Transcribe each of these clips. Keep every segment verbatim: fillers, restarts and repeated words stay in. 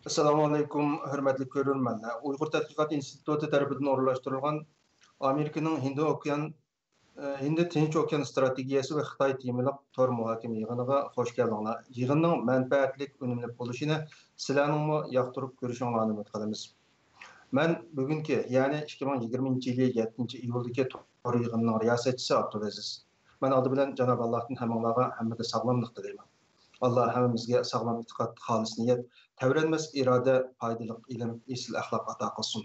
ئەسسالامۇئەلەيكۇم، ھۆرمەتلىك كۆرۈرمەنلەر. ئۇيغۇر تەتقىقات ئىنستىتۇتى تەرىپىدىن ئورۇنلاشتۇرۇلغان ئامېرىكىنىڭ ھىندى ئوكيان، ئە، ھىندى تىنچ ئوكيان ئىستراتېگىيەسى ۋە خىتاي تېمىلىق تور مۇھاكىمە يىغىنىغا خوش كەلدىڭلار. يىغىننىڭ مەنپەئەتلىك، ئۈنۈملۈك بولۇشىنى سىلەرنىڭمۇ ياقتۇرۇپ كۆرۈشۈڭلارنى ئۈمىد قىلىمىز. مەن بۈگۈنكى، يەنى ئىككى مىڭ يىگىرمىنچى يىلى يەتتىنچى ئىيۇلدىكى تور يىغىنىنىڭ رىياسەتچىسى ئابدۇلئەزىز. مەن ئالدى بىلەن جانابى ئاللاھتىن ھەممىڭلارغا ھەممىدە ساغلاملىق تىلەيمەن. ئاللا ھەممىمىزگە ساغلام ئېتىقاد، خالىس نىيەت، تەۋرەنمەس ئىرادە، پايدىلىق ئىلىم، ئېسىل ئەخلاق ئاتا قىلسۇن.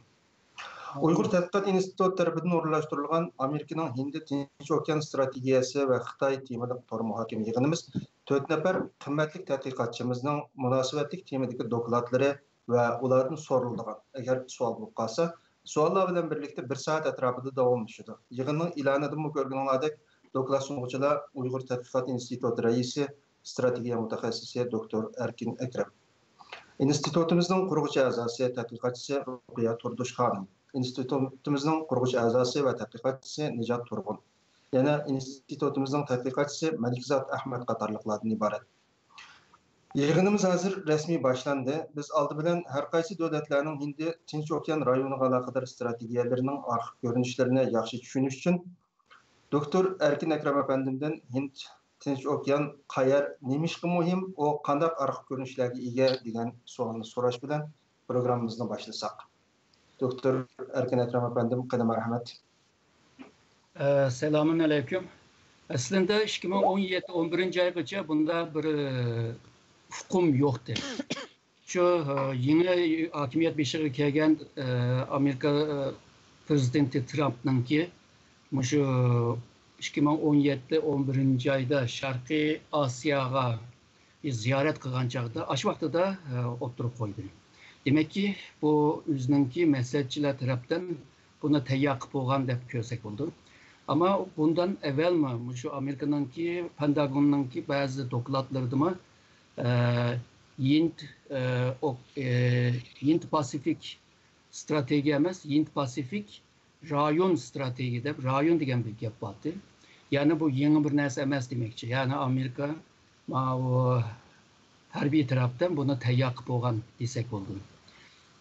ئۇيغۇر تەتقىقات ئىنستىتۇتى تەرىپىدىن ئورۇنلاشتۇرۇلغان ئامېرىكىنىڭ ھىندى تىنچ ئوكيان ئىستراتېگىيەسى ۋە خىتاي تېمىلىق تور مۇھاكىمە يىغىنىمىز تۆت نەپەر قىممەتلىك تەتقىقاتچىمىزنىڭ مۇناسىۋەتلىك تېمىدىكى دوكلاتلىرى ۋە ئۇلاردىن سورىلىدىغان، ئەگەر سوئال بولۇپ قالسا، سوئاللار بىلەن بىرلىكتە بىر سائەت ئەتراپىدا داۋاملىشىدۇ. يىغىننىڭ ئېلانىدىنمۇ كۆرگىنىڭلاردەك، دوكلات سۇنغۇچىلار ئۇيغۇر تەتقىقات ئىنستىتۇتى رەئىسى، ئىستراتېگىيە مۇتەخەسسىسى دوكتور ئەركىن ئەكرەم. ئىنستىتۇتىمىزنىڭ قۇرغۇچى ئەزاسى، تەتقىقاتچىسى رۇقىيە تۇردۇش خانىم. ئىنستىتۇتىمىزنىڭ قۇرغۇچى ئەزاسى ۋە تەتقىقاتچىسى نىجات تۇرغۇن. يەنە ئىنستىتۇتىمىزنىڭ تەتقىقاتچىسى مەلىكزات ئەھمەت قاتارلىقلاردىن ئىبارەت. يىغىنىمىز ھازىر رەسمىي باشلاندى. بىز ئالدى بىلەن ھەر قايسى دۆلەتلەرنىڭ ھىندى تىنچ ئوكيان رايونىغا ئالاقىدار ئىستراتېگىيەلىرىنىڭ ئارقا كۆرۈنۈشلىرىنى ياخشى چۈشىنىش ئۈچۈن، دوكتور ئەركىن ئەكرەم ئەپەندىمدىن ھىند تىنچ ئوكيان قەيەر، نېمىشقا مۇھىم، ئۇ قانداق ئارقا كۆرۈنۈشلەرگە ئىگە دېگەن سوئالنى سوراش بىلەن پروگراممىمىزنى باشلىساق. دوكتور ئەركىن ئەكرەم ئەپەندىم، قېنى مەرھەمەت. ئە، سالامۇن ئەلەيكۇم. ئەسلىندە ئىككى مىڭ ئون يەتتە، ئون بىرىنچى ئايغىچە بۇنداق بىر، ئە، ئۇقۇم يوقتى. شۇ، ئە، يېڭى ھاكىمىيەت بېشىغا كەلگەن، ئە، ئامېرىكا، ئە، پرېزىدېنتى ترامپنىڭكى مۇشۇ ئىككى مىڭ ئون يەتتە، ئون بىرىنچى ئايدا شەرقىي ئاسىياغا زىيارەت قىلغان چاغدا، ئاشۇ ۋاقتىدا، ئە، ئوتتۇرىغا قويدى. دېمەككى، بۇ ئۆزىنىڭكى مەسلىھەتچىلەر تەرەپتىن بۇنى تەييار قىلىپ بولغان دەپ كۆرسەك بولىدۇ. ئەمما بۇندىن ئەۋۋەلمۇ مۇشۇ ئامېرىكىنىڭكى پېنتاگوننىڭكى بەزى دوكلاتلىرىدىمۇ، ئە، ھىند، ئە، ئوك-، ئە، ھىند پاسىفىك ستراتېگىيە ئەمەس، ھىند پاسىفىك رايون ستراتېگىيە دەپ، رايون دېگەن بىر گەپ بارتى. يەنى بۇ يېڭى بىر نەرسە ئەمەس دېمەكچى. يەنى ئامېرىكا ماۋۇ ھەربىي تەرەپتىن بۇنى تەييار قىلىپ بولغان دېسەك بولىدۇ.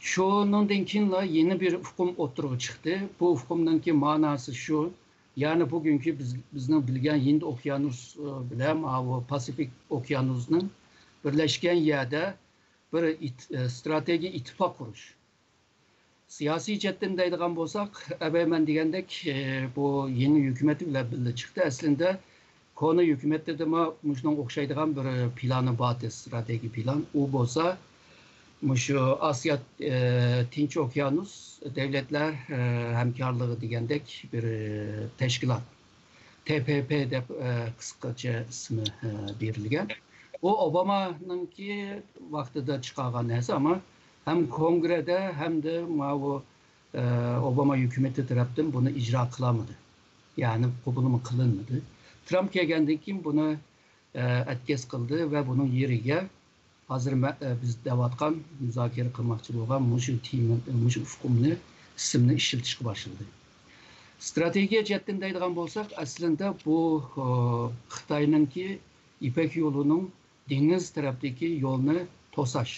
شۇنىڭدىن كېيىنلا يەنە بىر ئۇقۇم ئوتتۇرىغا چىقتى. بۇ ئۇقۇمنىڭكى ماناسى شۇ، يەنى بۈگۈنكى بىز، بىزنىڭ بىلگەن ھىند ئوكيانۇس، ئە، بىلەن ماۋۇ پاسىفىك ئوكيانۇسنىڭ بىرلەشكەن يەردە بىر ئىت-، ئە، ستراتېگىيە ئىتتىپاق قۇرۇش. سىياسىي جەھەتتىن دەيدىغان بولساق، ئەۋەل مەن دېگەندەك، ئە، بۇ يېڭى ھۆكۈمەت بىلەن بىللە چىقتى. ئەسلىندە كونا ھۆكۈمەتتىمۇ مۇشۇنىڭغا ئوخشايدىغان بىر پىلانى بارتى، ستراتېگىيە پىلان. ئۇ بولسا مۇشۇ ئاسىيا، ئە، تىنچ ئوكيانۇس دۆلەتلەر، ئە، ھەمكارلىقى دېگەندەك بىر، ئە، تەشكىلات. تې پې پې دەپ، ئە، قىسقىچە ئىسمى، ئە، بېرىلگەن. ئۇ ئوبامانىڭكى ۋاقتىدا چىقارغان نەرسە، ئەمما ھەم كونگرېسدا، ھەمدە ماۋۇ، ئە، ئوباما ھۆكۈمىتى تەرەپتىن بۇنى ئىجرا قىلالمىدى. يەنى قوبۇلمۇ قىلىنمىدى. ترامپ كەلگەندىن كېيىن بۇنى، ئە، ئەتكەس قىلدى ۋە بۇنىڭ يېرىگە ھازىر مە-، ئە، بىز دەۋاتقان، مۇزاكىرە قىلماقچى بولغان مۇشۇ تېما، مۇشۇ ئۇقۇمنى، ئىسىمنى ئىشلىتىشكە باشلىدى. ستراتېگىيە جەھەتتىن دەيدىغان بولساق، ئەسلىدە بۇ، ئە، خىتاينىڭكى يىپەك يولىنىڭ دېڭىز تەرەپتىكى يولنى توساش.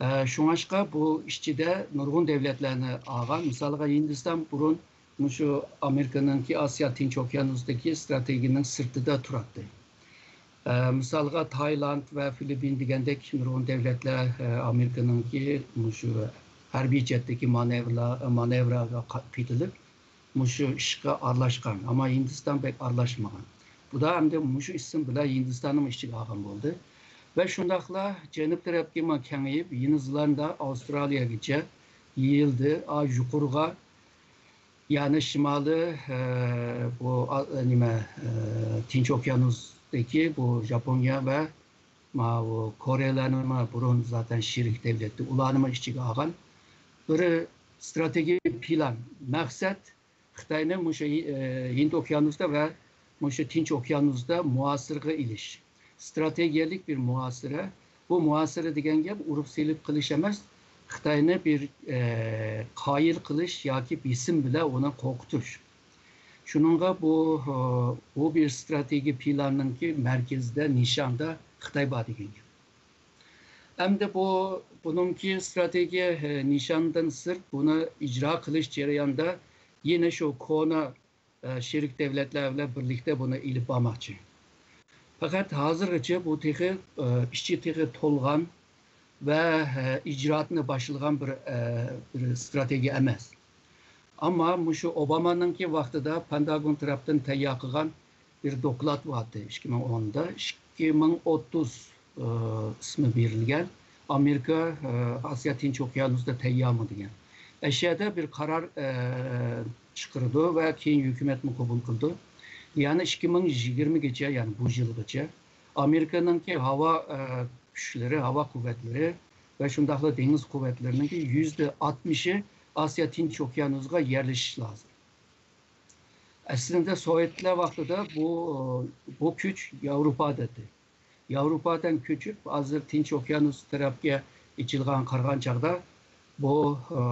ئە، شۇڭلاشقا بۇ ئىچىدە نۇرغۇن دۆلەتلەرنى ئالغان. مىسالغا، ھىندىستان بۇرۇن مۇشۇ ئامېرىكىنىڭكى ئاسىيا تىنچ ئوكيانۇسىدىكى ستراتېگىيىنىڭ سىرتىدا تۇراتتى. ئە، مىسالغا، تايلاند ۋە فىلىپپىن دېگەندەك نۇرغۇن دۆلەتلەر، ئە، ئامېرىكىنىڭكى مۇشۇ ھەربىي جەھەتتىكى مانېۋرلار، مانېۋرغا قا-، قېتىلىپ، مۇشۇ ئىشقا ئارىلاشقان، ئەمما ھىندىستان بەك ئارىلاشمىغان. بۇدا ئەمدى مۇشۇ ئىسىم بىلەن ھىندىستاننىمۇ ئىچىگە ئالغان بولدى. ۋە شۇنداقلا جەنۇب تەرەپكىمۇ كېڭىيىپ، يېڭى زېلاندىيە، ئاۋسترالىيەگىچە يېيىلدى. ئا، يۇقىرىغا، يەنى شىمالىي، ئە، بۇ، ئا، نېمە، ئە، تىنچ ئوكيانۇستىكى بۇ ژاپونىيە ۋە ماۋۇ كورېيەلەرنىمۇ بۇرۇن زاتەن شېرىك دۆلەتتى، ئۇلارنىمۇ ئىچىگە ئالغان بىر ستراتېگىيە پىلان. مەقسەت خىتاينى مۇشۇ، ئى، ھىند ئوكيانۇسىدا ۋە مۇشۇ تىنچ ئوكيانۇسىدا مۇھاسىرىگە ئېلىش. ستراتېگىيەلىك بىر مۇھاسىرە. بۇ مۇھاسىرە دېگەن گەپ ئۇرۇپ سېلىپ قىلىش ئەمەس، خىتاينى بىر، ئى، قايىل قىلىش ياكى بېسىم بىلەن ئۇنى قورقۇتۇش. شۇنىڭغا بۇ، بۇ بىر ستراتېگىيە پىلاننىڭكى مەركىزىدە، نىشاندا خىتاي بار دېگەن گەپ. ئەمدى بۇ، بۇنىڭكى ئىستراتېگىيە، ئە، نىشاندىن سىرت، بۇنى ئىجرا قىلىش جەريانىدا يەنە شۇ كونا، ئە، شېرىك دۆلەتلەر بىلەن بىرلىكتە بۇنى ئېلىپ بارماقچى. پەقەت ھازىرغىچە بۇ تېخى، ئە، ئىچى تېخى تولغان ۋە، ئە، ئىجرائاتنى باشلىغان بىر، ئە، بىر ئىستراتېگىيە ئەمەس. ئەمما مۇشۇ ئوبامانىڭكى ۋاقتىدا پېنتاگون تەرەپتىن تەييار قىلغان بىر دوكلات بارتى، ئىككى مىڭ ئوندا، ئىككى مىڭ ئوتتۇز، ئى، ئىسمى بېرىلگەن. ئامېرىكا، ئى، ئاسىيا تىنچ ئوكيانۇسىدا تەييارمۇ دېگەن. ئەشيادا بىر قارار، ئى، چىقىرىدۇ ۋە كېيىن ھۆكۈمەتمۇ قوبۇل قىلىدۇ. يەنى ئىككى مىڭ يىگىرمىگىچە، يەنى بۇ يىلغىچە ئامېرىكىنىڭكى ھاۋا، ئى، كۈچلىرى، ھاۋا قۇۋۋەتلىرى ۋە شۇنداقلا دېڭىز قۇۋۋەتلىرىنىڭكى يۈزدە ئاتمىشى ئاسىيا تىنچ ئوكيانۇسىغا يەرلىشىش لازىم. ئەسلىدە سوۋېتلار ۋاقتىدا بۇ، بۇ كۈچ ياۋروپادا ئىدى. ياۋروپادىن كۆچۈپ، ھازىر تىنچ ئوكيانۇس تەرەپكە ئېچىلغان، قارىغان چاغدا بۇ، ئى،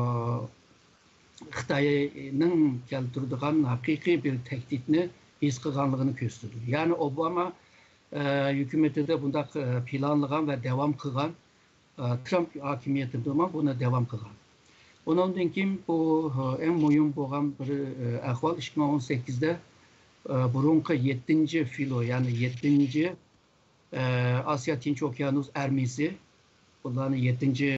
خىتاينىڭ كەلتۈرىدىغان ھەقىقىي بىر تەھدىتنى ھېس قىلغانلىقىنى كۆرسىتىدۇ. يەنى ئوباما، ئى، ھۆكۈمىتىدە بۇنداق، ئى، پىلانلىغان ۋە داۋام قىلغان، ئى، ترامپ ھاكىمىيىتىدىمۇ بۇنى داۋام قىلغان. ئۇنىڭدىن كېيىن بۇ، ئى، ئەڭ مۇھىم بولغان بىر، ئى، ئەھۋال ئىككى مىڭ ئون سەككىزدە، ئى، بۇرۇنقى يەتتىنچى فلوت، يەنى يەتتىنچى، ئى، ئاسىيا تىنچ ئوكيانۇس ئارمىيىسى، بۇلارنى يەتتىنچى